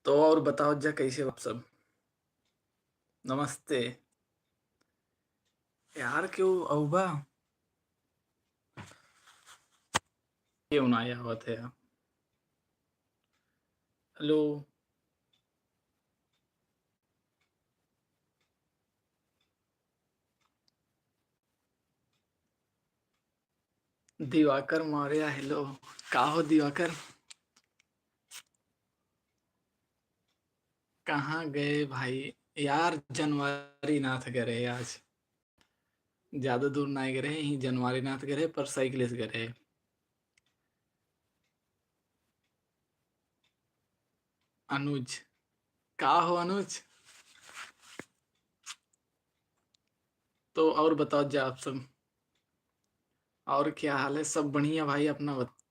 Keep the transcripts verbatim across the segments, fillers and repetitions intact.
तो और बताओ जा, कैसे हो आप सब? नमस्ते। यार, क्यों अउबा? क्यों ना आवत है? हेलो। दिवाकर मौर्य, हेलो। का हो दिवाकर? कहाँ गए भाई? यार, जनवारी नाथ गए रहे आज। ज्यादा दूर नाहीं गए रहे, यहीं जनवारी नाथ गए रहे, पर साइकिल से गए रहे। अनुज, का हो अनुज? तो और बताओ जा आप सब, और क्या हाल है? सब बढ़िया भाई, अपना बत-,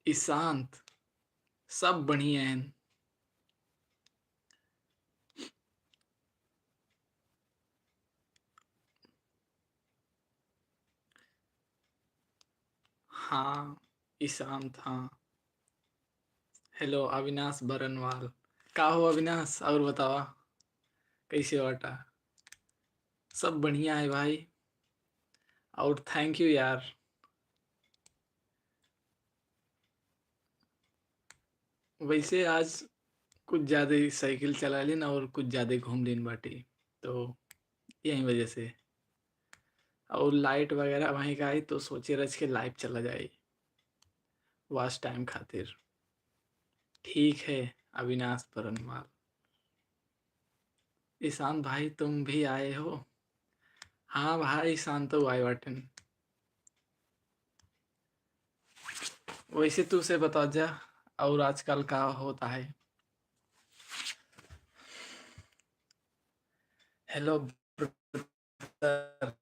ईशांत, सब बढ़िया है। हाँ, ईशांत, हाँ। हेलो, अविनाश बरनवाल। का हो अविनाश, और बतावा, कैसे बाटा? सब बढ़िया है भाई, और thank you यार। वैसे आज कुछ ज्यादा ही साइकिल चला लेन और कुछ ज्यादा ही घूम लेन बाटी, तो यही वजह से। और लाइट वगैरह वहीं का आई, तो सोचे रच के लाइव चला जाए watch time खातिर। ठीक है अविनाश बरनवाल। ईशान भाई, तुम भी आए हो? हाँ भाई, ईशान तो आए बाटन। वैसे तू से बता जा, और आजकल का होता है? हेलो ब्रदर,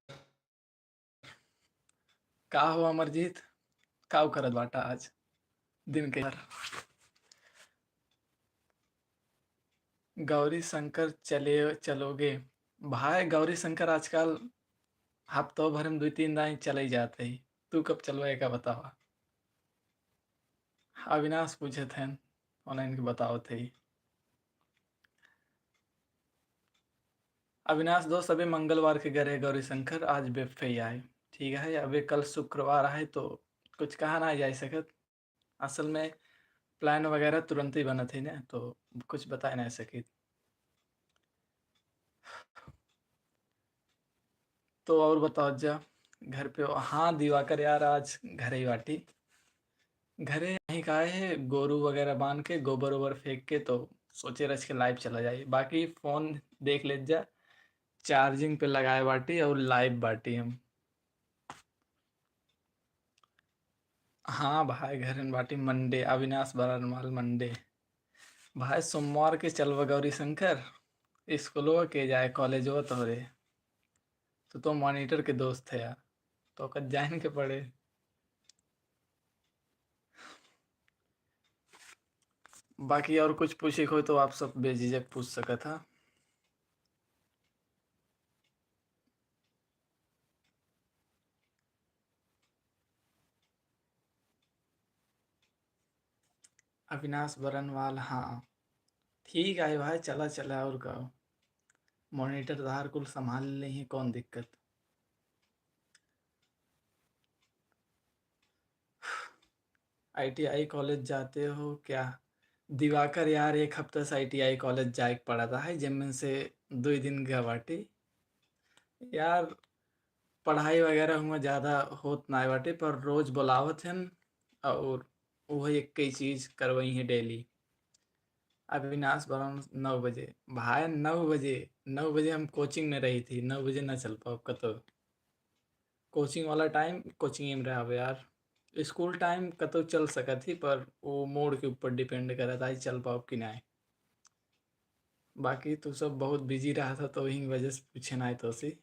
का हो अमरजीत, का करत बाटा आज दिन के? गौरी शंकर चले, चलोगे? भाई, गौरी शंकर आजकल हफ्तों भर में दुई तीन दाई चले जात ही। तू कब चलबे का बतावा? अविनाश पूछत हैं, उन्हें इनके बतावत ही। अविनाश दोस्त, अबे मंगलवार के गए रहे गौरी शंकर, आज बेफे ही आए। ठीक है, अबे कल शुक्रवार है, तो कुछ कहा ना जा सकत। असल में plan वगैरह तुरंत ही बनत है ना, तो कुछ बताए ना सकित। तो और बताओ जा, घर पे हो? हाँ दिवाकर यार, आज घरे ही बाटी। घरे नहीं काहे है, गोरू वगैरह बांध के, गोबर ओबर फेंक के, तो सोचे रच के लाइव चला जाए। बाकी फोन देख ले जा, चार्जिंग पे लगाए बाटी और लाइव बाटी हम। हाँ भाई, घरन बाटी मंडे, अविनाश बरनवाल मंडे। भाई, सोमवार के चलबा गौरी शंकर, स्कूलवा के जाए, कॉलेजवा तोहरे। तो, तो मॉनिटर के दोस्त है यार, तो ओकर जाइन के पड़े। बाकी और कुछ पूछे के हो तो आप सब बेझिझक पूछ सकत हा। अविनाश बरनवाल, हाँ। ठीक है भाई, चला, चला, और का। मॉनिटर तहार कुल संभाल लेही, कौन दिक्कत। आईटीआई कॉलेज जाते हो क्या? दिवाकर यार, एक हफ्ता से आईटीआई कॉलेज जाए के पड़त है, जिनमें से दुई दिन गए बाटी। यार, पढ़ाई वगैरह हुआ ज्यादा होत नाय बाटे, पर रोज बुलावत हन और वही एक ही चीज करवई है डेली। अविनाश बरन नौ बजे। भाई, नौ बजे, नौ बजे हम कोचिंग में रही थी, नौ बजे ना चल पाओ कतो। कोचिंग वाला टाइम कोचिंग में रहब यार। स्कूल टाइम कतो चल सकत ही, पर वो मूड के ऊपर डिपेंड करत आई चल पाओ कि नाय। बाकी तू सब बहुत बिजी रहत ह, तो वही वजह से पूछे नाय तो से।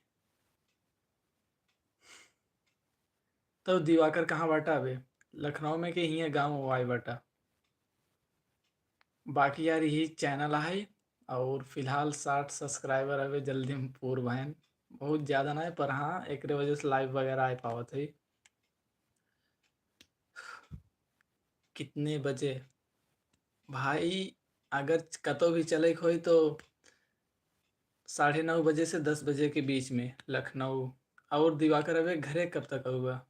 तो दिवाकर कहाँ बाटा अबे? लखनऊ में के हियाँ गाँव आए बाटा। बाकी यार, यही चैनल आहे और फिलहाल साठ सब्सक्राइबर अबे जल्दी में पूर भयन। बहुत ज्यादा ना है, पर हाँ, एकरे वजह से लाइव वगैरह आ पावत है। कितने बजे? भाई, अगर कतौ भी चले के होई तो साढ़े नौ बजे से दस बजे के बीच में लखनऊ। और दिवाकर, अबे घरे कब तक आउबा?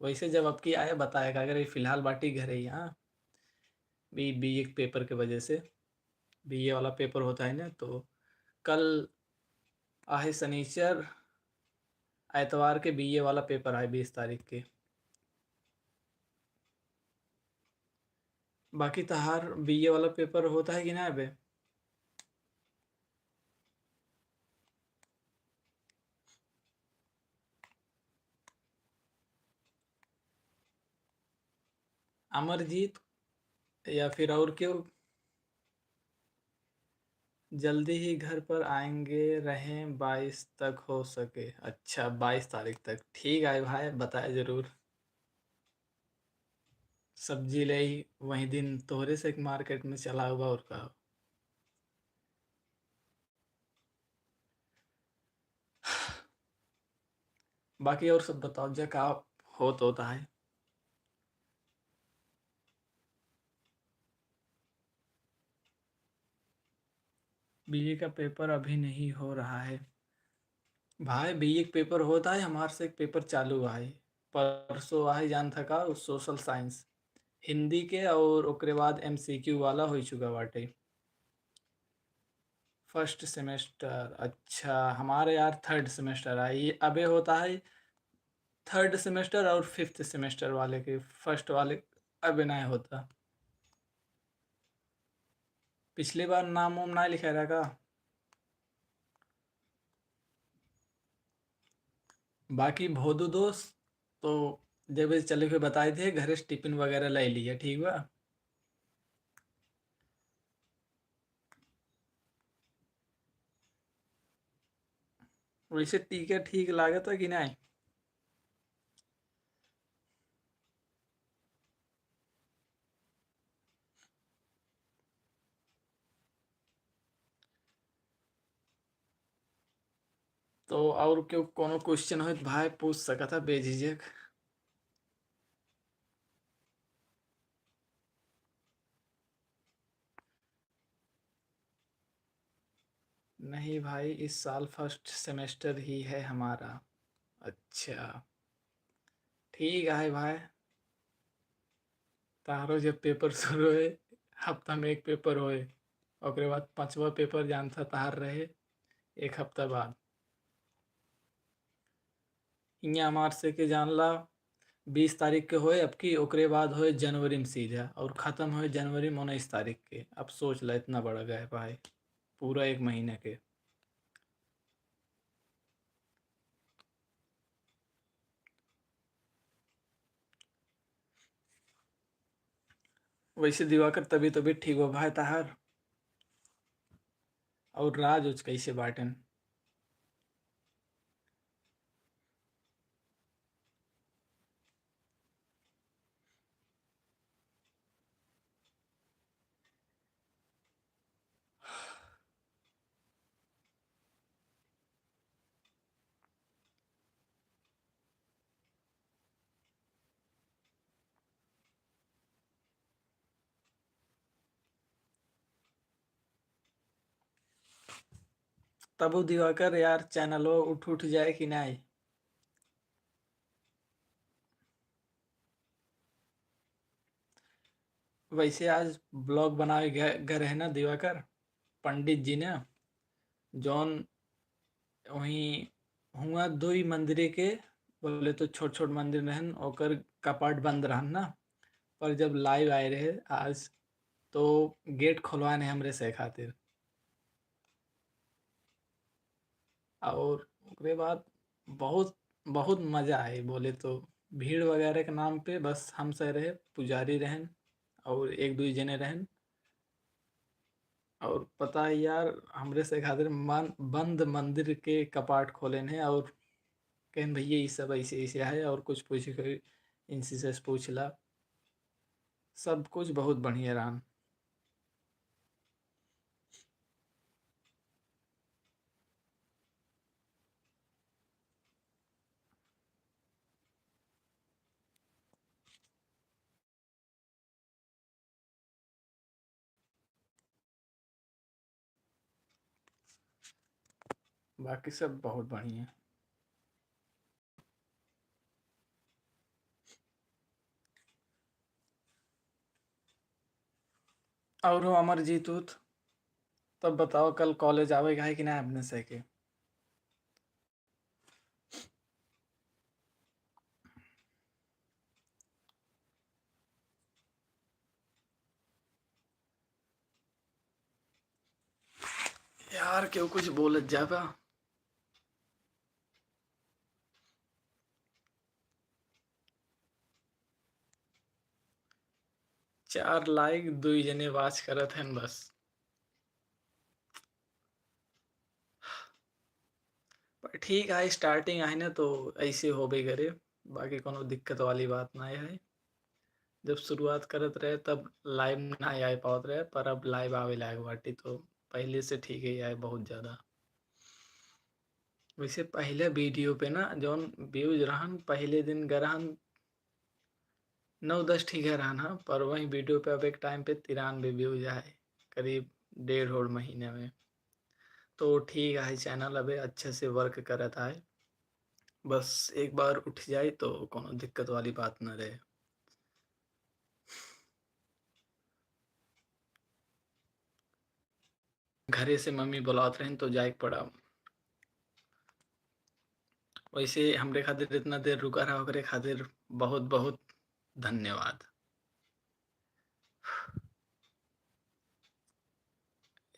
वैसे जब अबकी आए बताएगा, अगर ये फिलहाल बाटी घरे ही, हाँ, बी, बीए के पेपर के वजह से, बीए वाला पेपर होता है ना, तो कल आहे सनीचर, एतवार के बीए वाला पेपर आए बीस तारीख के। बाकी तहार बीए वाला पेपर होता है कि ना अबे? अमरजीत या फिर और केहू? जल्दी ही घर पर आएंगे, रहें बाईस तक हो सके। अच्छा, बाईस तारीख तक, ठीक है भाई, बताए जरूर। सब्जी ले ही वही दिन तोहरे से एक मार्केट में चला हुआ और का। बाकी और सब बताओ, जा का होत होता है? बीए का पेपर अभी नहीं हो रहा है। भाई, बीए का पेपर होता है, हमार से एक पेपर चालू है, परसों है, जान था का, सोशल साइंस, हिंदी के, और ओकरे बाद एमसीक्यू वाला हो चुका बाटे। फर्स्ट सेमेस्टर, अच्छा, हमारे यार थर्ड सेमेस्टर आई, अबे होता है थर्ड सेमेस्टर और फिफ्थ सेमेस्टर वाले के, फर्स्ट वाले अबे नहीं होता। पिछली बार नाम वाम नहीं लिखा रहा का? बाकी भोदू दोस्त, तो जब चले हुए बताए थे, घरे से टिफिन वगैरह ले लिया, ठीक बा? वैसे टीका ठीक लागत है कि नहीं? तो और केहू कोनो क्वेश्चन हो तो भाई पूछ सकत है बेझिझक। नहीं भाई, इस साल फर्स्ट सेमेस्टर ही है हमारा। अच्छा, ठीक है भाई, तारो जब पेपर शुरू होए, हफ्ता में एक पेपर होए, ओकरे बाद पांचवा पेपर जानता तार रहे एक हफ्ता बाद। इहाँ हमार से के जान ला, बीस तारीख के होए अबकी, ओकरे बाद होए जनवरी में सीधा, और खत्म होए जनवरी में उन्नीस तारीख के। अब सोच ला, इतना बड़ा गैप है पूरा एक महीना के। वैसे दिवाकर तबीयत, तबीयत ठीक हो भाई तहार? और राज उज कैसे बाटन? तबो दिवाकर यार, चैनलो उठ, उठ जाए कि नाई? वैसे आज ब्लॉग बनावे गए, गए रहे ना दिवाकर, पंडित जी ने, जौन वहीं हुआ दुई मंदिरे के, बोले तो छोट छोट मंदिर रहन, ओकर कपाट बंद रहन ना, पर जब लाइव आए रहे आज, तो गेट खोलवाने हमरे से खातिर। और ओकरे बाद बहुत, बहुत मजा आए, बोले तो भीड़ वगैरह के नाम पे बस हम से रहे, पुजारी रहन और एक दुई जने रहन। और पता है यार, हमरे से खातिर मन, बंद मंदिर के कपाट खोलेन है और कहन, "भैया, ये सब ऐसे, ऐसे है, और कुछ पूछे के, इनसे से पूछ ला।" सब कुछ बहुत बढ़िया रहन। बाकी सब बहुत बढ़िया। और हो अमरजीत उत, तब बताओ कल कॉलेज आवेगा है कि ना अपने से के? यार, केहू कुछ बोलत जाबा। चार लाइक, दुई जने वाच करत हन बस। पर ठीक है, स्टार्टिंग आहे ना, तो ऐसे होबे करे, बाकी कोनो दिक्कत वाली बात ना है। जब शुरुआत करत रहे, तब लाइव ना आए पावत रहे, पर अब लाइव आवे लायक बाटी, तो पहले से ठीक है, आए बहुत ज़्यादा। वैसे पहले वीडियो पे ना, जौन व्यूज रहन, पहले दिन ग रहन, नौ दस ठीक है रहन, हाँ, पर वही वीडियो पे अब एक टाइम पे तिरानवे व्यूज आए, करीब डेढ़ ओढ़ महीने में। तो ठीक है, चैनल अबे अच्छे से वर्क करत आए, बस एक बार उठ जाए तो कोनो दिक्कत वाली बात न रहे। घरे से मम्मी बुलावत रहन तो जाए के पड़ा। वैसे हमरे खातिर इतना देर रुका रहा, ओकरे खातिर बहुत बहुत धन्यवाद।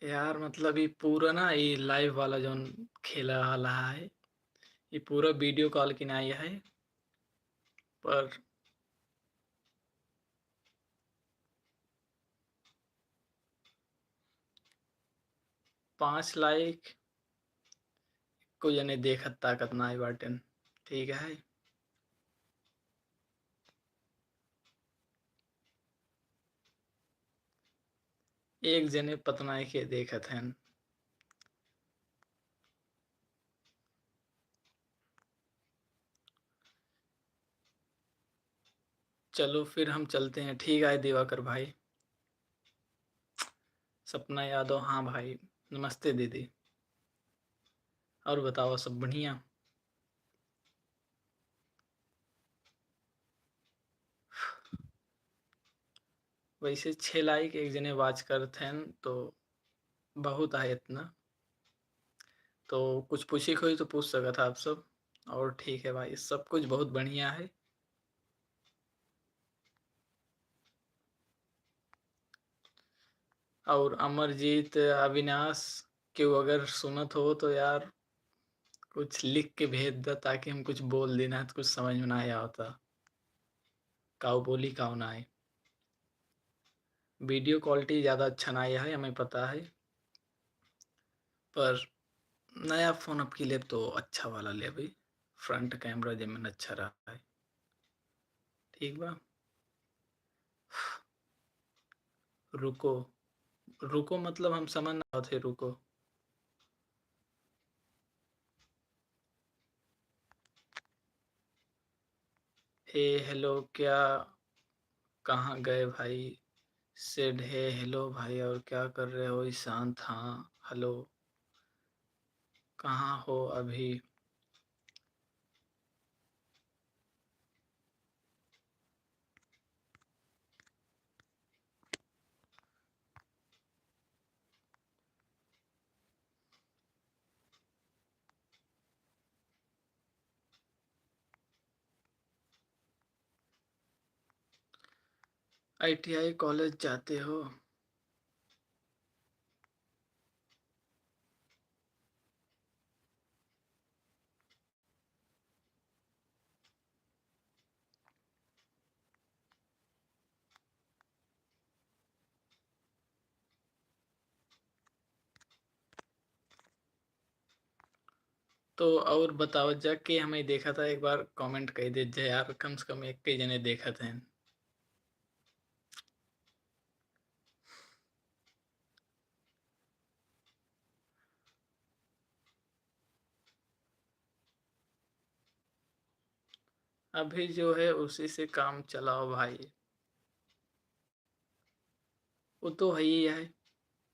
यार, मतलब, ई पूरा ना, ई लाइव वाला जौन खेला वाला है, ई पूरा वीडियो कॉल की ना आई है, पर पाँच लाइक, एको जने देखत ताकत ना आई बाटेन, ठीक है। एक जने पतना के देखत हन। चलो फिर हम चलते हैं, ठीक है दिवाकर भाई। सपना यादव, हाँ भाई, नमस्ते दीदी। और बताओ, सब बढ़िया? वैसे छः लाइक एक जने वाच करत हन तो बहुत है इतना। तो कुछ पूछे के होई तो पूछ सकत है आप सब। और ठीक है भाई, सब कुछ बहुत बढ़िया है। और अमरजीत, अविनाश, केहू अगर सुनत हो तो यार कुछ लिख के भेज द, ताकि हम कुछ बोल देना है तो कुछ समझ में ना आवता, काऊ बोली काऊ ना आए। वीडियो क्वालिटी ज़्यादा अच्छा ना आया है, हमें पता है, पर नया फ़ोन अब की लेब तो अच्छा वाला लेबे, फ्रंट कैमरा जेमन अच्छा रहा है, ठीक बा। रुको, रुको मतलब हम समझ ना आवत है, रुको। हे हेलो, क्या, कहाँ गए भाई? सेड, हे हेलो भाई, और क्या कर रहे हो ईशांत? हाँ हेलो, कहाँ हो अभी? आईटीआई कॉलेज जाते हो? तो और बताओ जा के हमें देखा था, एक बार कमेंट कर दे जा यार, कम से कम एक के जने देखा था। अभी जो है उसी से काम चलाओ भाई। वो तो है ही है।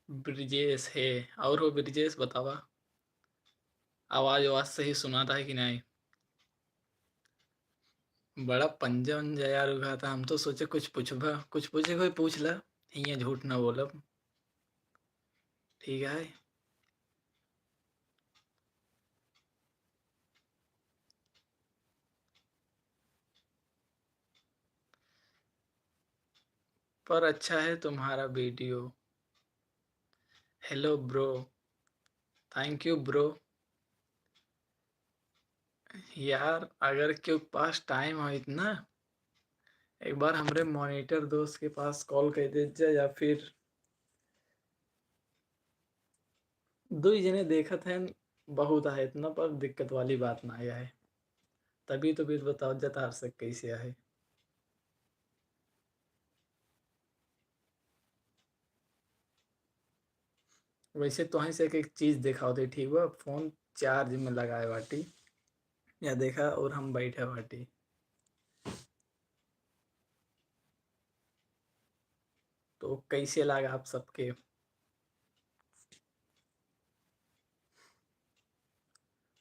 ब्रिजेश है, और हो ब्रिजेश बतावा। आवाज, आवाज सही सुनाता है कि नहीं? बड़ा पंजा उंजा यार उघाता। हम तो सोचे कुछ पूछबा, कुछ पूछे कोई पूछ ला, हियाँ झूठ ना बोलब। ठीक है। पर अच्छा है तुम्हारा video। Hello bro, thank you bro। यार, अगर केहू के पास time होइत ना, एक बार हमरे monitor दोस्त के पास call कर देत जा, या फिर दुई जने देखत हैं, बहुत आहे इतना, पर दिक्कत वाली बात ना आहे। तभी तो फिर बताओ जा तार से कैसे आहे। वैसे तोहई से एक, एक चीज देखाओ दे, ठीक बा? Phone charge में लगाए बाटी, या देखा, और हम बैठे बाटी। तो कैसे लागा आप सबके?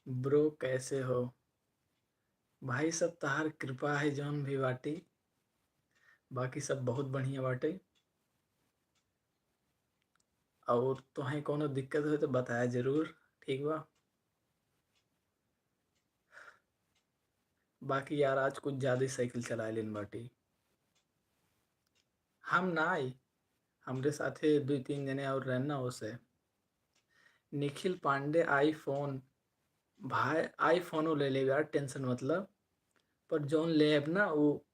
Bro, कैसे हो? भाई, सब तहार कृपा है, जौन भी बाटी, बाकी सब बहुत बढ़िया बाटे। और तोहें कोनो दिक्कत हो तो बताया जरूर, ठीक बा? बाकी यार, आज कुछ ज्यादा ही साइकिल चलाए लेन बाटी। हम ना आई, हमरे साथे दुई तीन जने और रहन ना, ओसे। निखिल पांडे iPhone, भाई iPhone ले लेब यार, tension मतलब, पर जौन लेब ना, वो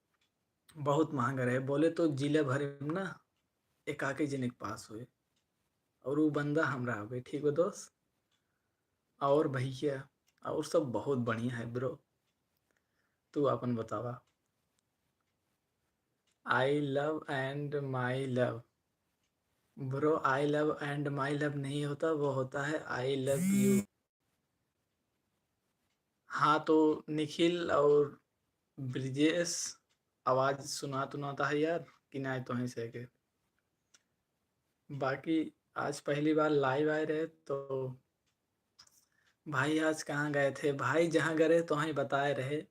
बहुत महंगा रहे। बोले तो जिला भर में ना एकाके जने के पास होए, और वो बंदा हमरा हवे, ठीक बा दोस्त? और भैया, और सब बहुत बढ़िया है bro, तू अपन बतावा। I love and my love। Bro, I love and my love नहीं होता, वो होता है I love you। हाँ, तो निखिल और ब्रिजेश, आवाज सुनात उनात है यार कि नाय तोहई से के? बाकी आज पहली बार live आए रहे, तो भाई आज कहाँ गए थे? भाई जहाँ गए रहे, तोहई बताए रहे,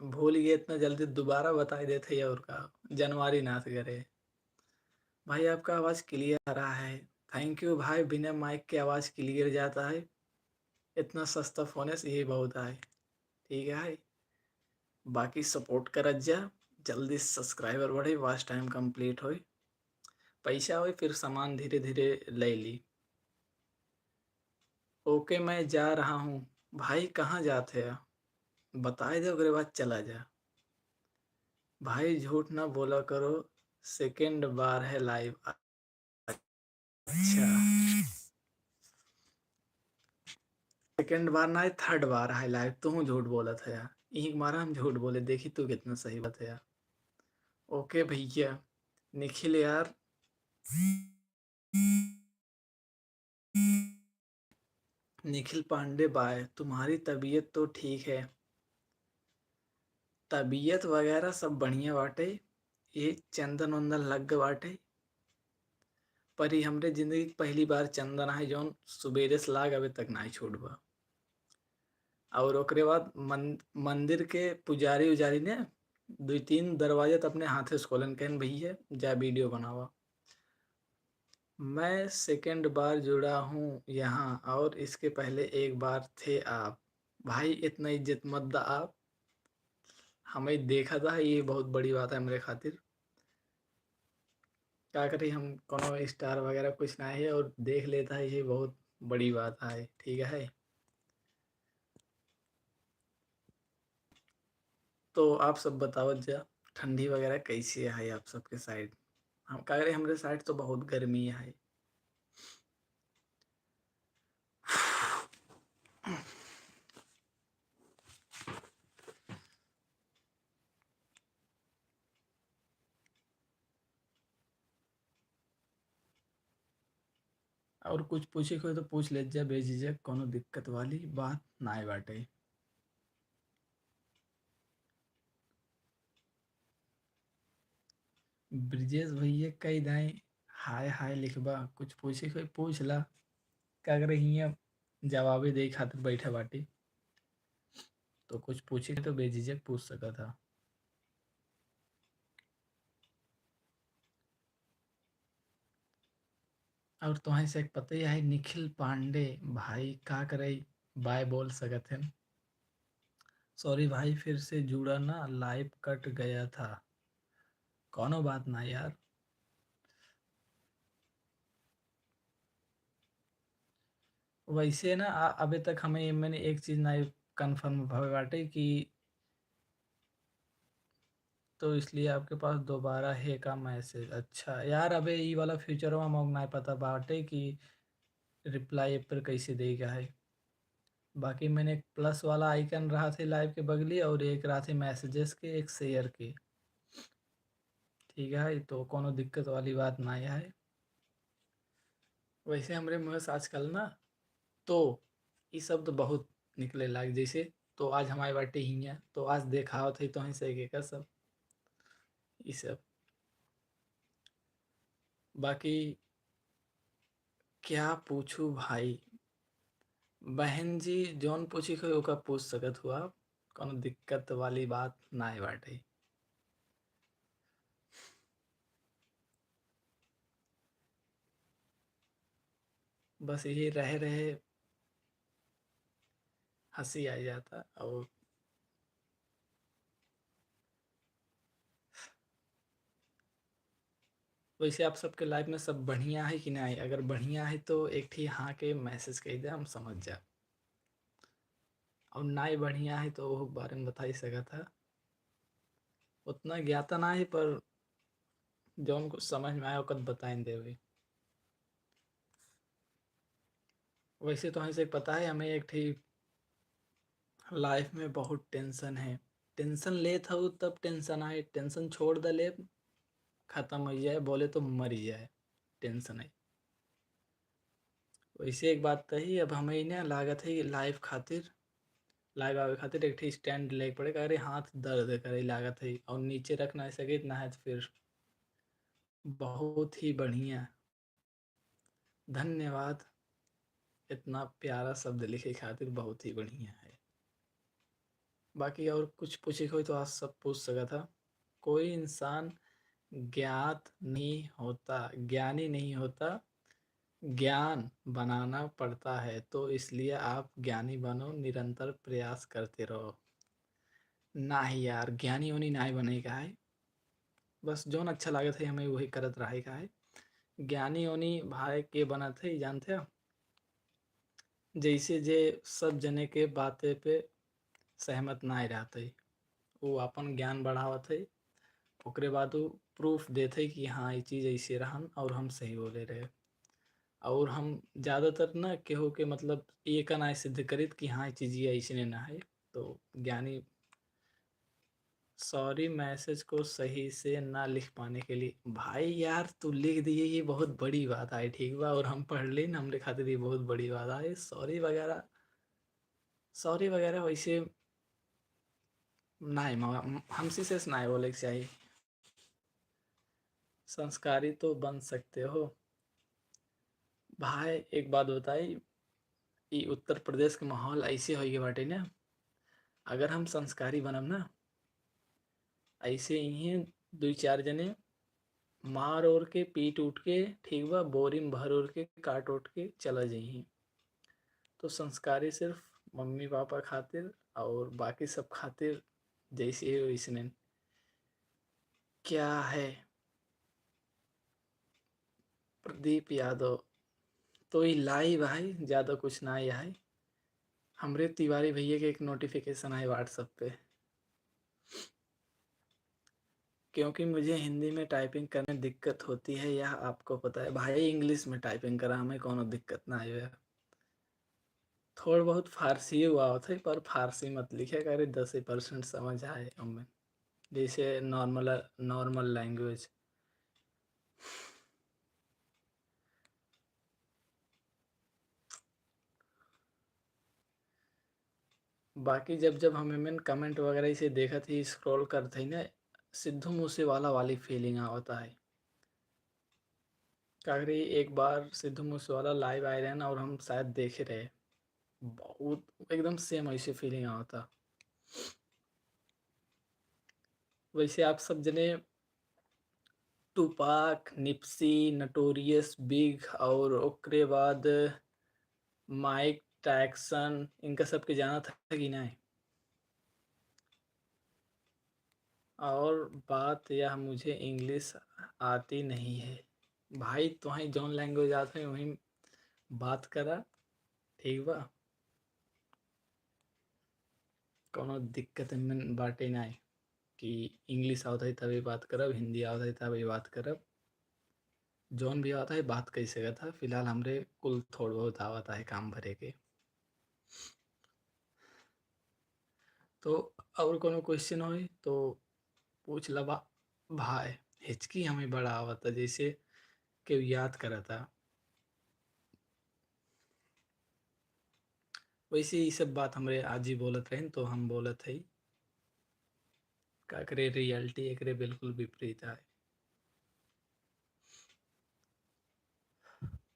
भूल गए इतना जल्दी, दोबारा बताए देते हैं और का, जनवरी नाथ गए रहे। भाई आपका आवाज clear आ रहा है। Thank you भाई, बिना mic के आवाज clear जाता है। इतना सस्ता phone है, यही बहुत है। ठीक है, बाकी support करत जा, जल्दी subscriber बढ़े, watch time complete होए, पैसा होए, फिर सामान धीरे धीरे ले ली। OK, मैं जा रहा हूँ। भाई, कहाँ जात है? बताए दे, ओकरे बाद चला जा। भाई, झूठ ना बोला करो, second बार है live। अच्छा, second बार ना है, third बार है live। तू झूठ बोलत है यार, इही के मारा हम झूठ बोले। देखी तू कितना सही बात है यार। OK भैया, निखिल यार, निखिल पांडे बाय, तुम्हारी तबीयत तो ठीक है? तबीयत वगैरह सब बढ़िया बाटे, ये चंदन वंदन लग गए बाटे, पर ये हमरे जिंदगी के पहली बार चंदन है जौन सुबेरे से लाग अबे तक नाई छूट बा। और ओकरे बाद मन-, मंदिर के पुजारी उजारी ने दुई तीन दरवाजा त अपने हाथे से खोलन, कहन, "भैया, जा video बनावा।" मैं second बार जुड़ा हूँ यहाँ, और इसके पहले एक बार थे आप। भाई, इतना इज्जत मत दा आप। हमें देखा था, ये बहुत बड़ी बात है हमरे खातिर। का करी, हम कोनो star वगैरह कुछ ना है, और देख लेता है, ये बहुत बड़ी बात है, ठीक है। तो आप सब बतावत जा, ठंडी वगैरह कैसी है आप सबके side? हम का करी, हमरे side तो बहुत गर्मी है। और कुछ पूछे के होई तो पूछ लेत जा बेझिझक, कोनो दिक्कत वाली बात नाय बाटे। ब्रिजेश भैया कई दाई हाय हाय लिखबा, कुछ पूछे के होई पूछ ला। का करे हियाँ जवाबे देइ खातिर बैठे बाटी। तो कुछ पूछे तो बेझिझक पूछ सकत ह। और तोहें से एक पता ही है, निखिल पांडे भाई, का करे, बाय बोल सकत हन। Sorry भाई, फिर से जुड़ा ना, live कट गया था। कौनो बात ना यार। वैसे ना, आ, अबे तक हमें, मैंने एक चीज ना confirm भवे बाटे कि, तो इसलिए आपके पास दोबारा है का message? अच्छा यार, अबे ई वाला feature में मौक ना पता बाटे कि reply पर कैसे देगा है। बाकी मैंने एक plus वाला icon रहा थे live के बगली और एक रहा थे messages के, एक share के। ठीक है, तो कोनो दिक्कत वाली बात ना है। वैसे हमरे मुँह से आजकल ना तो ई शब्द बहुत निकले लाग, जैसे तो आज हमारे बाटे हियाँ, तो आज देखावत है तो ही सही के का सब, ई सब। बाकी क्या पूछू भाई? बहन जी, जौन पूछी कोई ओका पूछ सकत हुआ, कोनो दिक्कत वाली बात नाय बाटे। बस यही रहे रहे हँसी आ जाता। और वैसे आप सबके life में सब बढ़िया है कि नाय? अगर बढ़िया है तो एक ठी हाँ के message कइ दे, हम समझ जाब। और नाय बढ़िया है तो वो बारे में बताई सकत है। उतना ज्ञाता ना है, पर जौन कुछ समझ में आए ओकर बताइन देवे। वैसे तो हमसे पता है, हमें एक ठी life में बहुत tension है। Tension लेत हऊ तब tension आए, tension छोड़ द ले, खत्म हो जाए, बोले तो मर जाए, tension है। वैसे एक बात कही, अब हमें इन्हें लागत है कि live खातिर, live आवे खातिर एक ठी stand लेके पड़े, अरे हाथ दर्द करे लागत है और नीचे रख ना सके ना है तो फिर। बहुत ही बढ़िया, धन्यवाद, इतना प्यारा शब्द लिखे खातिर बहुत ही बढ़िया है। बाकी और कुछ पूछे के होई तो आप सब पूछ सकत ह। कोई इंसान ज्ञात नहीं होता, ज्ञानी नहीं होता, ज्ञान बनाना पड़ता है, तो इसलिए आप ज्ञानी बनो, निरंतर प्रयास करते रहो। नाही यार, ज्ञानी ओनी नाही बने का है, बस जौन अच्छा लागत है हमें वही करत रहे का है। ज्ञानी ओनी भाई के बनत है, जानते हो, जैसे जे सब जने के बाते पे सहमत नाही रहत है, वो अपन ज्ञान बढ़ावत है, ओकरे बाद वो proof देत है कि हाँ, ये चीज ऐसे रहन और हम सही बोले रहे। और हम ज्यादातर ना केहू के, मतलब, ये का नाही सिद्ध करित कि हाँ, ये चीज ये ऐसे ना है। तो ज्ञानी, sorry, message को सही से ना लिख पाने के लिए। भाई यार, तू लिख दिए, ये बहुत बड़ी बात आए, ठीक बा, और हम पढ़ लेन, हमरे खातिर ये बहुत बड़ी बात आए। Sorry वगैरह, sorry वगैरह वैसे नाय, म-, हमसे से नाय बोले के चाही। संस्कारी तो बन सकते हो। भाई, एक बात बताई, ई उत्तर प्रदेश के माहौल ऐसे होइगे बाटे ना, अगर हम संस्कारी बनब ना, ऐसे इहें दुई चार जने मार ओर के, पीट उठ के, ठीक बा, बोरी में भर ओर के, काट उठ के चला जइहीं। तो संस्कारी सिर्फ मम्मी पापा खातिर और बाकी सब खातिर जैसे ही वैसने। क्या है? प्रदीप यादव, तो ई live है, ज्यादा कुछ ना है। हमरे तिवारी भैया के एक notification आए WhatsApp पे, क्योंकि मुझे हिंदी में typing करने में दिक्कत होती है, यह आपको पता है। भाई, English में typing करा, हमें कोनो दिक्कत ना आवे। थोड़ बहुत फारसी हुआ होता है, पर फारसी मत लिखे करे, दस ही percent समझ आए हमें, जैसे normal, normal language। बाकी जब, जब हम एमन comment वगैरह इसे देखत ही, scroll करत ही ना, सिद्धू मूसेवाला वाली feeling आवता है। का करी, एक बार सिद्धू मूसेवाला live आए रहन और हम शायद देखे रहे, बहुत एकदम same ऐसे feeling आवता। वैसे आप सब जने Tupac, Nipsey, Notorious Big और ओकरे बाद Mike Tyson, इनका सबके जानत है कि नहीं? और बात यह, मुझे English आती नहीं है। भाई, तोहें जौन language आत है, वही बात करा, ठीक बा? कौनो दिक्कत में बाटे नाई कि English आवत है तभी बात करब, हिंदी आवत है तभी बात करब। जौन भी आवत है, बात कई सकत है। फिलहाल हमरे कुल थोड़ बहुत आवत है काम भरे के। तो और कौनो question होई तो पूछ ला भा-, भाई। हिचकी हमें बड़ा आवत है, जैसे केहू याद करता। वैसे ई सब बात हमरे आजी बोलत रहिन, तो हम बोलत हई। का करे, reality एकरे बिल्कुल विपरीत आए।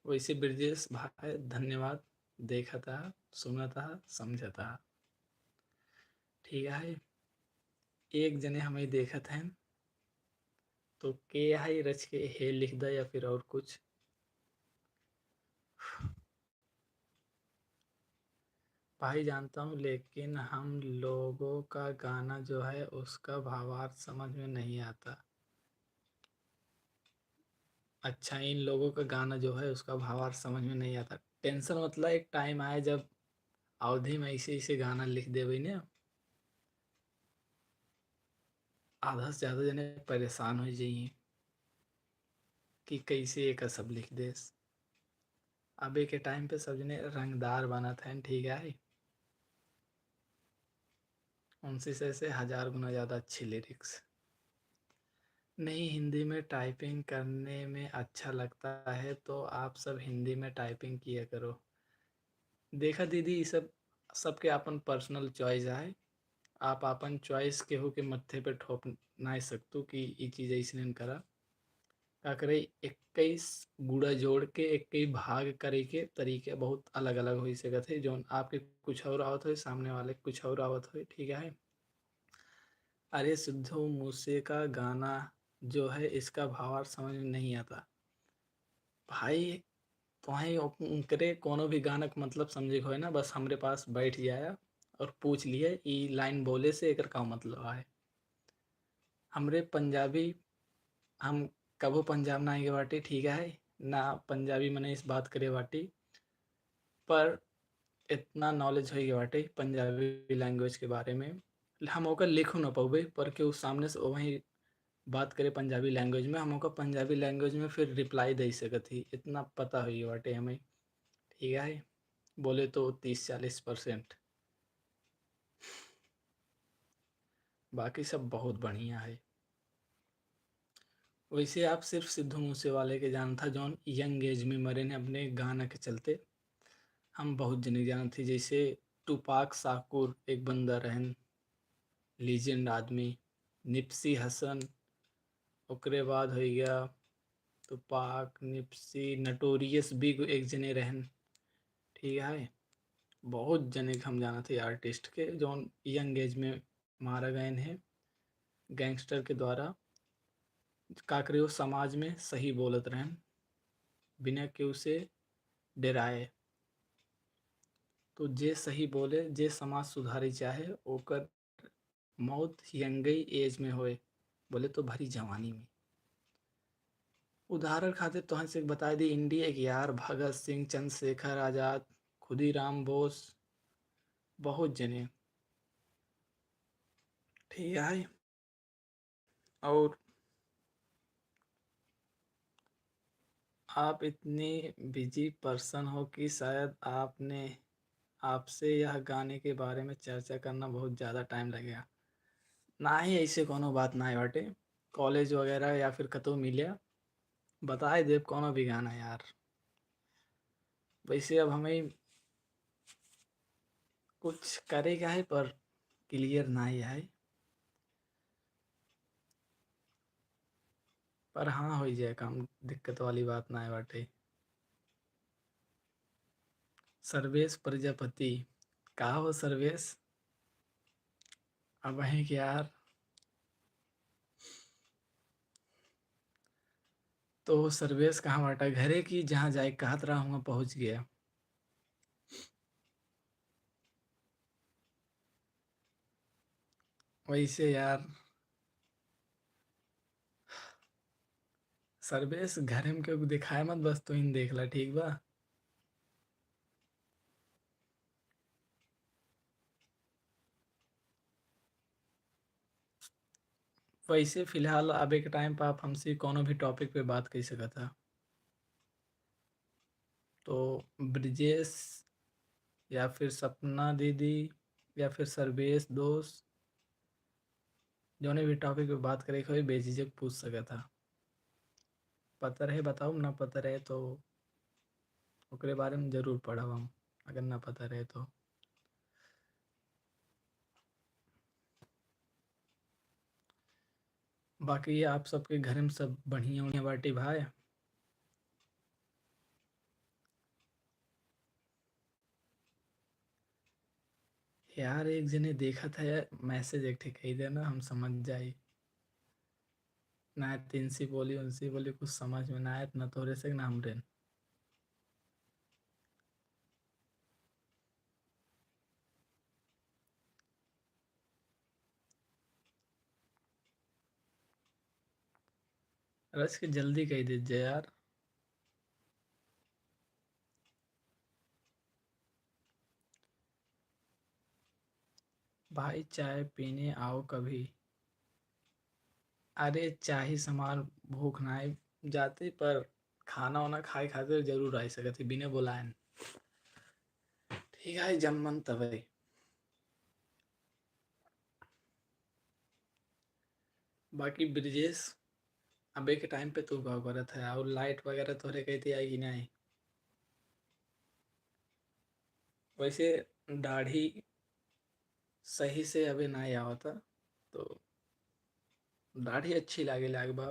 वैसे ब्रजेश भाई, धन्यवाद, देखत हा, सुनत हा, समझत हा। ठीक है, एक जने हमें देखत हैं, तो के है रच के हे लिख दा या फिर और कुछ? भाई जानता हूँ, लेकिन हम लोगों का गाना जो है, उसका भावार्थ समझ में नहीं आता। अच्छा, इन लोगों का गाना जो है, उसका भावार्थ समझ में नहीं आता। Tension मतलब एक time आए, जब अवधी में ऐसे ऐसे गाना लिख देवे ना, आधा से ज्यादा जने परेशान हो जाइए कि कैसे एक सब लिख देस। अबे के time पे सब जने रंगदार बनत हैं, ठीक है, उनसे से, से हजार गुना ज्यादा अच्छी lyrics। नहीं, हिंदी में typing करने में अच्छा लगता है, तो आप सब हिंदी में typing किया करो। देखा दीदी, ई सब सबके आपन personal choice है, आप आपन choice केहू के मत्थे पे ठोप नाई सकतू कि ई चीज ऐसने करा। का करे, इक्कीस गुड़ा जोड़ के इक्कीस भाग करे के तरीके बहुत अलग-अलग होई सकत है, जौन आपके कुछ और आवत होई, सामने वाले के कुछ और आवत होई, ठीक है? अरे सिद्धू मूसे का गाना जो है, इसका भावार्थ समझ में नहीं आता। भाई, तोहें उनकरे कोनो भी गाना के मतलब समझे के होए ना, बस हमरे पास बैठ जाया और पूछ लिए, ई line बोले से एकर का मतलब आए। हमरे पंजाबी, हम कबो पंजाब ना आए के बाटी, ठीक है, ना पंजाबी मने इस बात करे बाटी, पर इतना knowledge होई के बाटे पंजाबी language के बारे में, हम ओकर लिखो ना पउबे, पर केहू सामने से वही बात करे पंजाबी language में, हम ओकर पंजाबी language में फिर reply दे सकत ही, इतना पता होई के बाटे हमें, ठीक है, बोले तो तीस चालीस percent। बाकी सब बहुत बढ़िया है। वैसे आप सिर्फ सिद्धू मूसेवाले के जानत हा, जौन young age में मरे ने अपने गाना के चलते। हम बहुत जने जानत ही, जैसे टुपाक शाकुर एक बंदा रहन, legend आदमी, निप्सी हसन, ओकरे बाद हो गया टुपाक, निप्सी, नटोरियस बिग एक जने रहन, ठीक है। बहुत जने के हम जानत ही artist के, जौन young age में मारा गए हैं gangster के द्वारा। का करे, वो समाज में सही बोलत रहन, बिना केहू से डेराए। तो जे सही बोले, जे समाज सुधारे चाहे, ओकर मौत young age में होए, बोले तो भरी जवानी में। उदाहरण खातिर तोहन से बता दी, इंडिया के यार भगत सिंह, चंद्रशेखर आजाद, खुदीराम बोस, बहुत जने, ठीक है। और आप इतनी busy person हो कि शायद आपने, आपसे यह गाने के बारे में चर्चा करना बहुत ज़्यादा time लगेगा। ना ही ऐसे कोनो बात ना बाटे, college वगैरह या फिर कतौ मिले, बताए देब कोनो भी गाना यार। वैसे अब हमें कुछ करे का है, पर clear ना ही है, पर हाँ, हो जाए काम, दिक्कत वाली बात ना बाटे। सर्वेश प्रजापति, का हो सर्वेश? अब हैं कि यार, तो सर्वेश कहाँ बाटा? घरे की जहाँ जाए कहत रहा हुआ पहुँच गया। वैसे यार, सर्वेश, घरे में केहू देखाए मत, बस तू ही देख ला, ठीक बा? वैसे फिलहाल अब एक टाइम पर आप हमसे कोनो भी टॉपिक पे बात कर सकत ह। तो ब्रिजेश या फिर सपना दीदी या फिर सर्वेश दोस्त, जौने भी टॉपिक पे बात करे के होई, बेझिझक पूछ सकत ह। पता रहे बताओ, ना पता रहे तो ओकरे बारे में जरूर पढ़ब हम, अगर ना पता रहे तो। बाकी आप सबके घर में सब बढ़िया उढ़िया बाटी भाई? यार, एक जने देखत है, मैसेज एक ठे कही देना, हम समझ जाई। ना तीन सी बोली, उनसी बोली, कुछ समझ में ना आए, ना तोरे से, ना हमरे। रच के जल्दी कही दीजिए यार। भाई, चाय पीने आओ कभी। अरे, चाही समार भूख नाई जाती, पर खाना वाना खाए खातिर जरूर आई सकत ही, बिना बुलाए न। ठीक है, जब मन तबे। बाकी ब्रिजेश, अबे के टाइम पे तू का करत है, और लाइट वगैरह तोहरे कहते आई कि नहीं? वैसे दाढ़ी सही से अबे नहीं आवता, तो दाढ़ी अच्छी लागे लाग बा।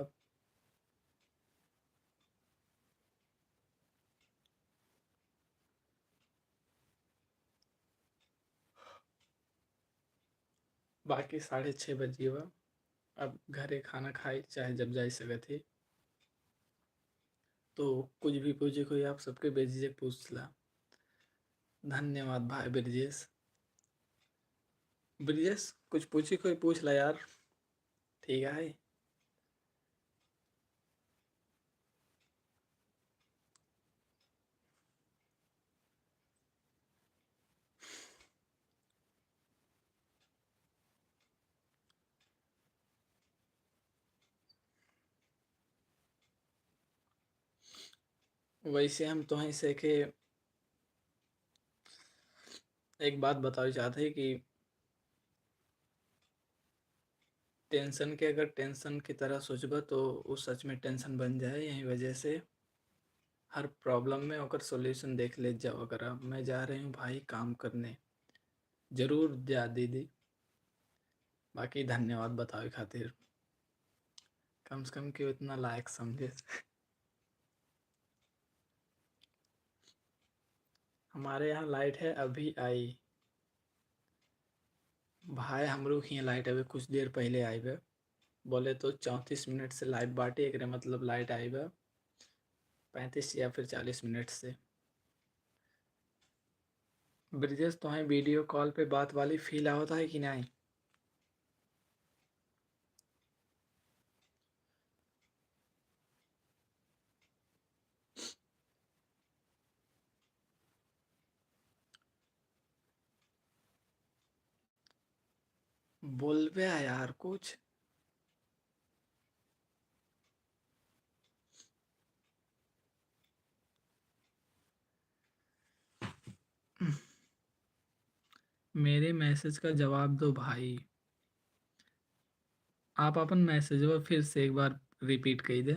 बाकी साढ़े छः बज गए बा। अब घरे खाना खाई, चाहे जब जाई सकत ही। तो कुछ भी पूछे कोई, आप सबके बेझिझक पूछ ला। धन्यवाद भाई ब्रिजेश। ब्रिजेश, कुछ पूछे कोई पूछ ला यार। ठीक है। वैसे हम तोहें से के एक बात बतावे चाहत है कि टेंशन के अगर टेंशन की तरह सोचबा तो उ सच में टेंशन बन जाए। यही वजह से हर प्रॉब्लम में ओकर सॉल्यूशन देख ले जावा करा। मैं जा रही हूँ भाई काम करने। जरूर जा दीदी। बाकी धन्यवाद बतावे खातिर। कम से कम केहू इतना लायक समझे। हमारे यहाँ लाइट है, अभी आई। भाई, हमरो के यहाँ लाइट अभी कुछ देर पहले आई बा। बोले तो चौंतीस मिनट से लाइट बाटे, एकरे मतलब लाइट आई बा पैंतीस या फिर चालीस मिनट से। ब्रिजेश, तोहें वीडियो कॉल पे बात वाली फील आवता है कि नहीं? बोलबे यार कुछ। मेरे मैसेज का जवाब दो भाई। आप अपन मैसेजवा फिर से एक बार रिपीट कर दे।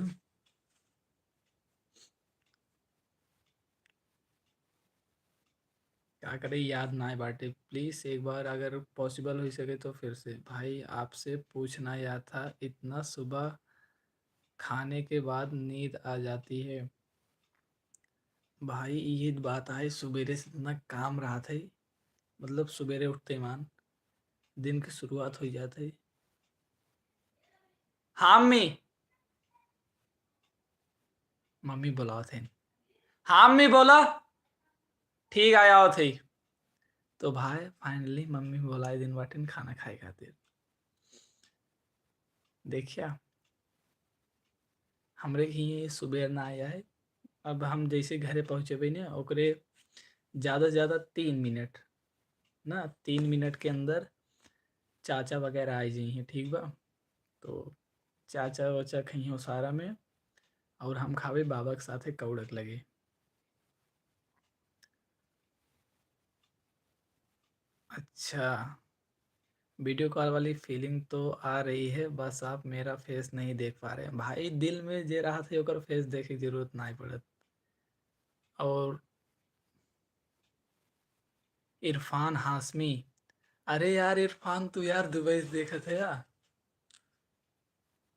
का करे, याद ना बाटे। प्लीज एक बार अगर पॉसिबल हो सके तो फिर से। भाई, आपसे पूछना या था, इतना सुबह खाने के बाद नींद आ जाती है? भाई, इहे बात आए, सुबेरे से इतना काम रहत है, मतलब, सुबेरे उठते मान दिन के शुरुआत हो जात है। हाँ, मम्मी। मम्मी बुलावत है। हाँ, मम्मी, बोला। ठीक, आया आवत है। तो भाई, finally मम्मी बुलाए दिन बाटिन खाना खाए खातिर। देखिया, हमरे के हियाँ सुबेर ना आया है। अब हम जैसे घरे पहुँचबे ना, ओकरे ज्यादा से ज्यादा तीन मिनट, ना, तीन मिनट के अंदर चाचा वगैरह आ जाइए, ठीक बा? तो चाचा वाचा खइहें ओसारा में, और हम खावे बाबा के साथे कौड़क लगे। अच्छा, video call वाली feeling तो आ रही है, बस आप मेरा face नहीं देख पा रहे हैं। भाई, दिल में जे रहत है, ओकर face देखे के जरूरत नाहीं पड़त। और इरफान हाशमी, अरे यार इरफान, तू यार दुबई से देखत है यार?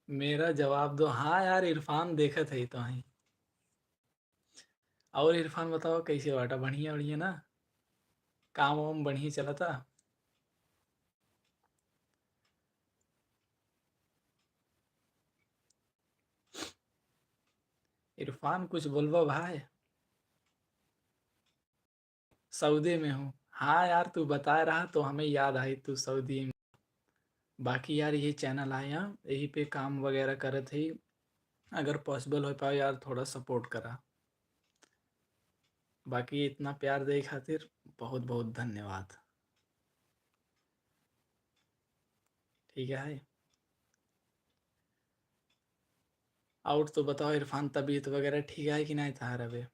मेरा जवाब दो। हाँ यार इरफान, देखत है तो ही। और इरफान, बताओ, कैसे बाटा? बढ़िया, बढ़िया ना? काम वाम बढ़िया चलता? इरफान, कुछ बोलबा भाई? सऊदी में हूँ। हाँ यार, तू बताए रहा तो हमें याद आई तू सऊदी में। बाकी यार, ये channel आए हैं, यही पे काम वगैरह करत ही। अगर possible हो पाए यार, थोड़ा support करा। बाकी इतना प्यार दे खातिर बहुत बहुत धन्यवाद। ठीक है, और तो बताओ इरफान, तबीयत वगैरह ठीक है कि नाहीं तहार अबे?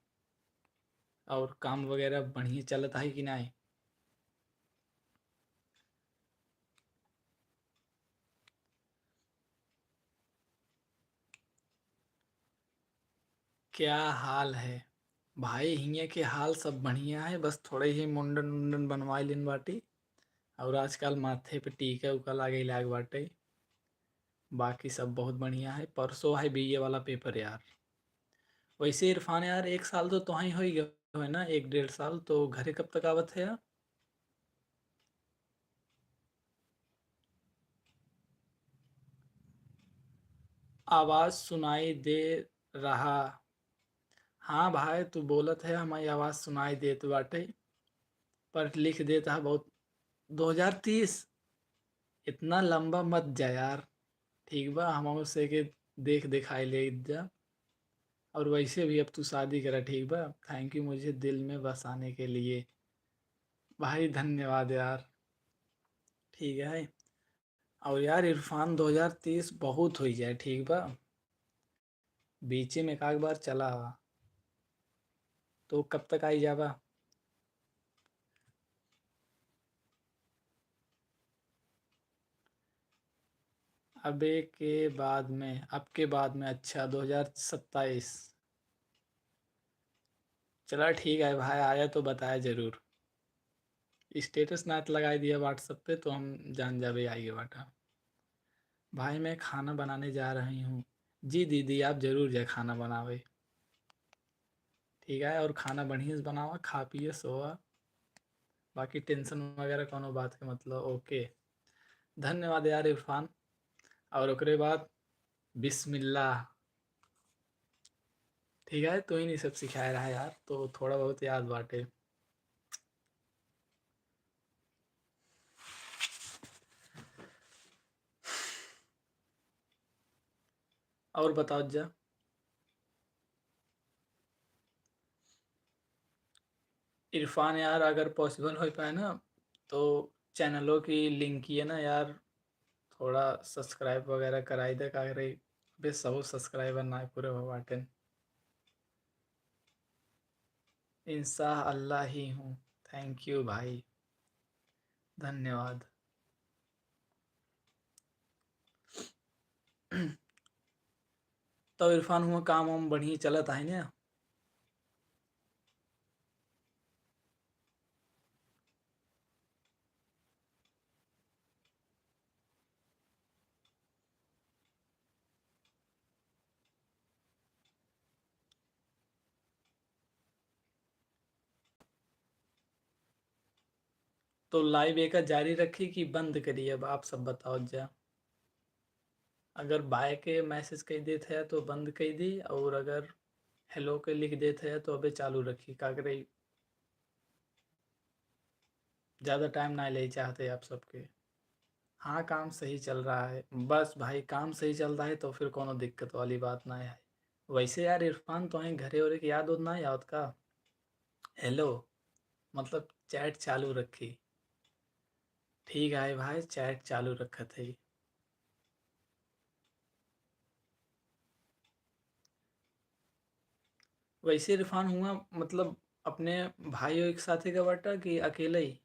और काम वगैरह बढ़िया चलत है कि नाहीं? क्या हाल है? भाई, हियाँ के हाल सब बढ़िया है, बस थोड़े ही मुंडन उंडन बनवाए लेन बाटी, और आजकल माथे पे टीका उका लागे लाग बाटे। बाकी सब बहुत बढ़िया है। परसों है बीए वाला paper यार। वैसे इरफान यार, एक साल तो तोहाई हो ही गए है ना, एक डेढ़ साल, तो घरे कब तक आवत है यार? आवाज सुनाई दे रहा। हाँ भाई, तू बोलत है, हमारी आवाज सुनाई देत बाटे, पर लिख देत है बहुत। दो हज़ार तीस, इतना लंबा मत जा यार, ठीक बा? हम से के देख दिखाई ले जा। और वैसे भी अब तू शादी करा, ठीक बा? Thank you मुझे दिल में बसाने के लिए। भाई धन्यवाद यार। ठीक है। और यार इरफान, दो हज़ार तीस बहुत हो जाए, ठीक बा? बीचे में एक आध बार चला आवा। तो कब तक आई जाबा? अबे के बाद में, अब के बाद में, अच्छा, दो हज़ार सत्ताईस। चला ठीक है भाई, आया तो बताया जरूर। Status ना तो लगाई दिया WhatsApp पे, तो हम जान जाबे आइए बाटा। भाई, मैं खाना बनाने जा रही हूँ। जी दीदी, आप जरूर जाए खाना बनावे। ठीक है, और खाना बढ़िया से बनावा, खा पिए, सोवा, बाकी tension वगैरह कोनो बात के मतलब। OK, धन्यवाद यार इरफान। और ओकरे बाद बिस्मिल्लाह। ठीक है, तू ही नहीं सब सिखाए रहा यार, तो थोड़ा बहुत याद बाटे। और बताओ जा। इरफान यार, अगर possible हो पाए ना, तो चैनलों की link ये ना यार, थोड़ा subscribe वगैरह कराई दे, का करे, बे सौ subscriber ना पूरे हो बाटेन। इंशाअल्लाह ही हूँ। Thank you भाई, धन्यवाद। तो इरफान, हुआ काम वाम बढ़िया चलत है ना? तो live एका जारी रखी कि बंद करी? अब आप सब बताओ जा। अगर bye के message कइ देत है तो बंद कइ दी, और अगर hello के लिख देत है तो अबे चालू रखी, का करे? ज्यादा time ना ले चाहते आप सबके। हाँ, काम सही चल रहा है। बस भाई, काम सही चल रहा है तो फिर कोनो दिक्कत वाली बात ना है। वैसे यार इरफान, तोहें घरे ओरे के याद उद ना आवत का? Hello, मतलब chat चालू रखी। ठीक है भाई, chat चालू रखत है। वैसे इरफान हुआ, मतलब, अपने भाइयों के साथे का बाटा कि अकेले ही?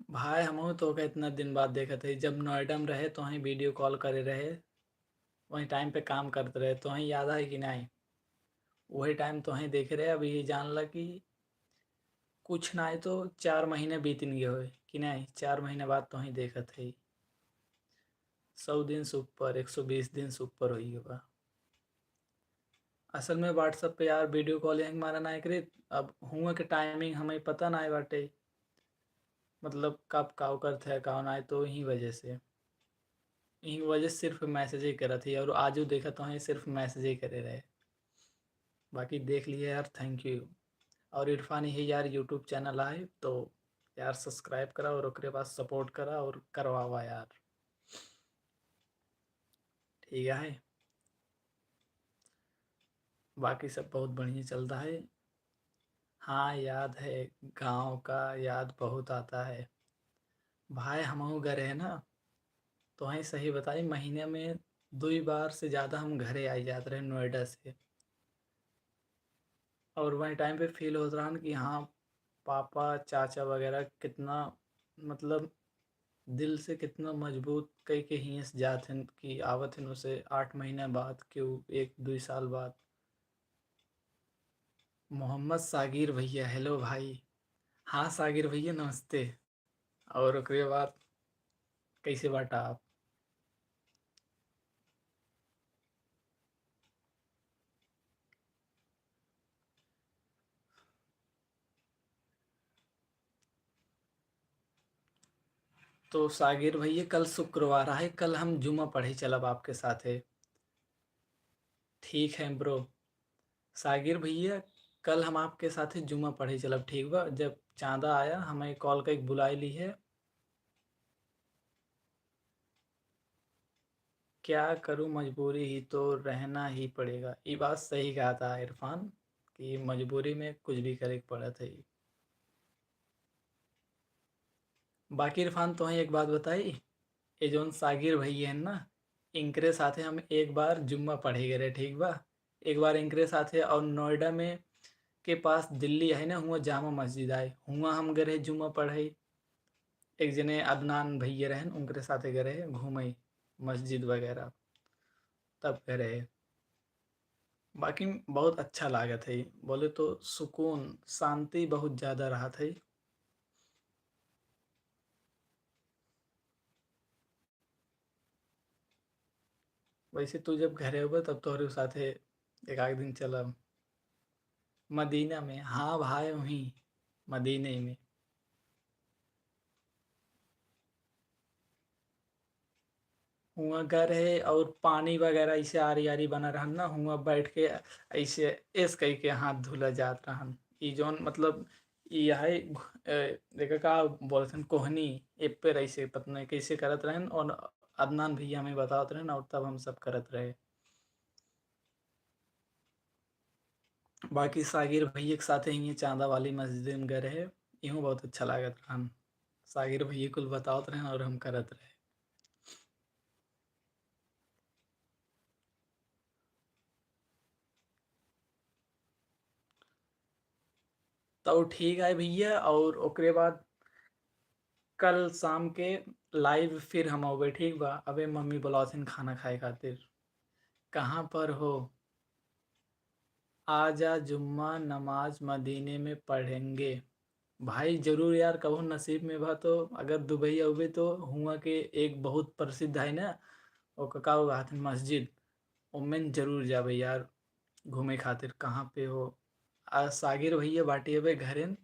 भाई, हमहू तोहका इतना दिन बाद देखत हई। जब नोएडा में रहे, तोहई video call करे रहे, वही time पे काम करत रहे, तोहई याद है कि नाहीं? वही time तोहई देखे रहे। अब ये जान ला कि कुछ नाहीं तो चार महीने बीतिन गए होए कि नाहीं, चार महीने बाद तोहई देखत हई। सौ दिन से ऊपर, एक सौ बीस दिन से ऊपर होई गए बा। असल में WhatsApp पे यार video call यहीं मारा ना एकरे, अब हुआ के timing हमें पता ना बाटे, मतलब कब का करत है का ना, तो यही वजह से, यही वजह से सिर्फ message ही करत ही, और आजू देखत हई सिर्फ message ही करे रहे, बाकी देख लिए यार, thank you। और इरफान यही यार YouTube channel आए तो यार subscribe करा और ओकरे बाद support करा और करवावा यार, ठीक है। बाकी सब बहुत बढ़िया चलता है। हाँ, याद है, गाँव का याद बहुत आता है। भाई, हमहू गए रहे ना, तो वहीं सही बताई, महीने में दुई बार से ज्यादा हम घरे आई जात रहे नोएडा से। और वही time पे feel होत रहन कि हाँ, पापा, चाचा वगैरह कितना, मतलब, दिल से कितना मजबूत कई के हियस जात हन कि आवत हन उसे आठ महीना बाद, क्यों एक दुई साल बाद। मोहम्मद सागिर भैया, hello भाई। हाँ सागिर भैया, नमस्ते। और ओकरे बाद कैसे बाटा आप? तो सागिर भैया, कल शुक्रवार है, कल हम जुम्मा पढ़े चलब आपके साथे। ठीक है bro। सागिर भैया, कल हम आपके साथे जुम्मा पढ़े चलब, ठीक बा? जब चांदा आया, हमें call करके बुलाए ली है। क्या करूँ, मजबूरी ही तो, रहना ही पड़ेगा। ई बात सही कहा था इरफान कि मजबूरी में कुछ भी करे के पड़त है। बाकी इरफान, तोहें एक बात बताई, ये जौन सागिर भैया हैं ना, इनकरे साथे हम एक बार जुम्मा पढ़े गए रहे, ठीक बा? एक बार इनकरे साथे, और नोएडा में के पास दिल्ली है ना, हुआ जामा मस्जिद आए, हुआ हम गए रहे जुम्मा पढ़े। एक जने अदनान भैया रहन, उनकरे साथे गए रहे घूमे मस्जिद वगैरह, तब गए रहे। बाकी बहुत अच्छा लागत है, बोले तो सुकून, शांति बहुत ज्यादा रहत है। वैसे तू जब घरे होबे तब तोहरे साथे एक आध दिन चलब मदीना में। हाँ भाई, वहीं मदीने में। हुआं घर है और पानी वगैरह ऐसे आरी आरी बना रहन ना, हुआं बैठ के ऐसे ऐस कई के हाथ धुला जात रहन। ई जौन मतलब ई है घ-, ए, एका का बोलथन कोहनी, ए पे ऐसे पता नहीं कैसे करत रहन और अदनान भैया हमें बतावत रहन और तब हम सब करत रहे। बाकी सागिर भैया के साथे ही चांदा वाली मस्जिद में गए रहे, इहूँ बहुत अच्छा लागत रहन। सागिर भैया कुल बतावत रहन और हम करत रहे। तो ठीक है भैया, और ओकरे बाद कल शाम के live फिर हम आवे, ठीक बा? अबे मम्मी बुलावत हन खाना खाए खातिर। कहाँ पर हो? आजा जुम्मा नमाज मदीने में पढ़ेंगे। भाई जरूर यार, कबहूँ नसीब में बा तो अगर दुबई अउबे तो हुआँ के एक बहुत प्रसिद्ध है ना, ओका का हुआ हथिन मस्जिद, ओमेन जरूर जाबे यार घूमे खातिर। कहाँ पे हो? आ, सागिर भैया बाटी अबे घरेन,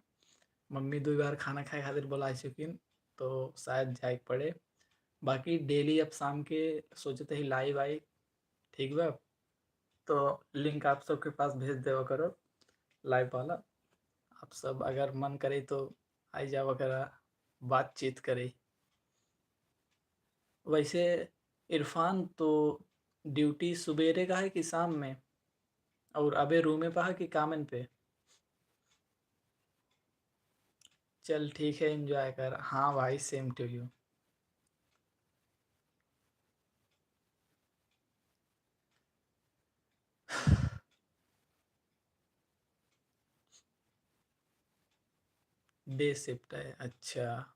मम्मी दुई बार खाना खाए खातिर बोलाए चुकिन, तो शायद जाए के पड़े। बाकी डेली अब शाम के सोचते ही लाइव आई, ठीक बा? तो लिंक आप सबके पास भेज देवा करो लाइव वाला। आप सब अगर मन करे तो आई जावा करा, बातचीत करे। वैसे इरफान तो ड्यूटी सुबेरे का है कि शाम में? और अबे रूमे पे है कि कामन पे? चल ठीक है, एंजॉय कर। हाँ भाई, same to you। डे शिफ्ट है, अच्छा।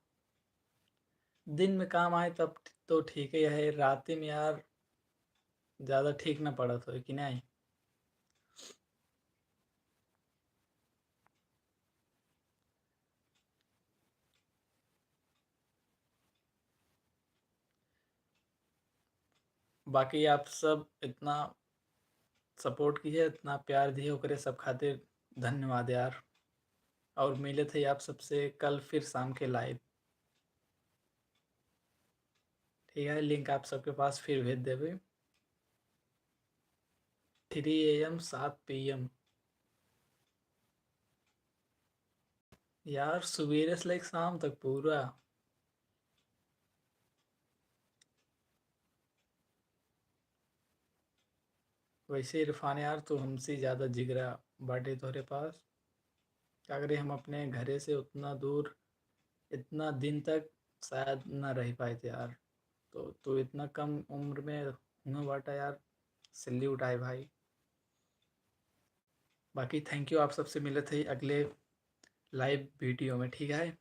दिन में काम आए तब तो ठीक है, रात में यार ज़्यादा ठीक ना पड़त हो कि नहीं? बाकी आप सब इतना सपोर्ट किए, इतना प्यार दिए, ओकरे सब खातिर धन्यवाद यार। और मिलत है आप सबसे कल फिर शाम के लाइव। ठीक है, लिंक आप सबके पास फिर भेज देबे। थ्री ए एम, सात पी एम। यार, सुबेरे से लेके शाम तक पूरा। वैसे इरफान यार, तू हमसे ज़्यादा जिगरा बाटे तोहरे पास। का करे, हम अपने घरे से उतना दूर, इतना दिन तक शायद ना रह पाए थे यार। तो तू इतना कम उम्र में हुआ बाटा यार, सैल्यूट आए भाई। बाकी थैंक यू, आप सबसे मिलत है अगले लाइव वीडियो में, ठीक है?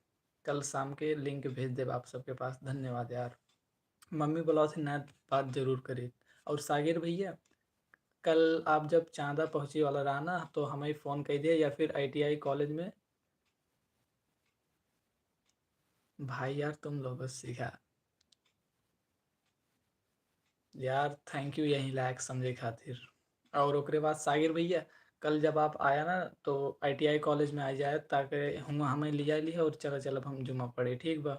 कल शाम के लिंक भेज देब आप सबके पास। धन्यवाद यार। मम्मी बोलावत है, ना बात जरूर करी। और सागिर भैया, कल आप जब चांदा पहुँचे वाला रहा ना, तो हमें फ़ोन कर दिया या फिर आई टी आई कॉलेज में। भाई यार, तुम लोग सीखा यार, थैंक यू यही लायक समझे खातिर। और ओकरे बाद सागिर भैया, कल जब आप आया ना, तो आई टी आई कॉलेज में आ जाए, ताकि हम हमें लिया लिया और चला चलब हम जुम्मा पढ़े, ठीक बा?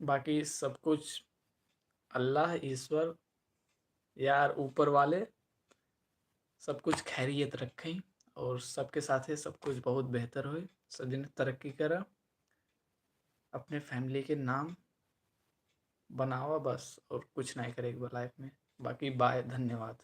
बाकी सब कुछ अल्लाह, ईश्वर, यार ऊपर वाले सब कुछ खैरियत रखें और सबके साथे सब कुछ बहुत बेहतर होए, सब जने तरक्की करा, अपने फैमिली के नाम बनावा बस, और कुछ नहीं करे के बा लाइफ में। बाकी बाय, धन्यवाद।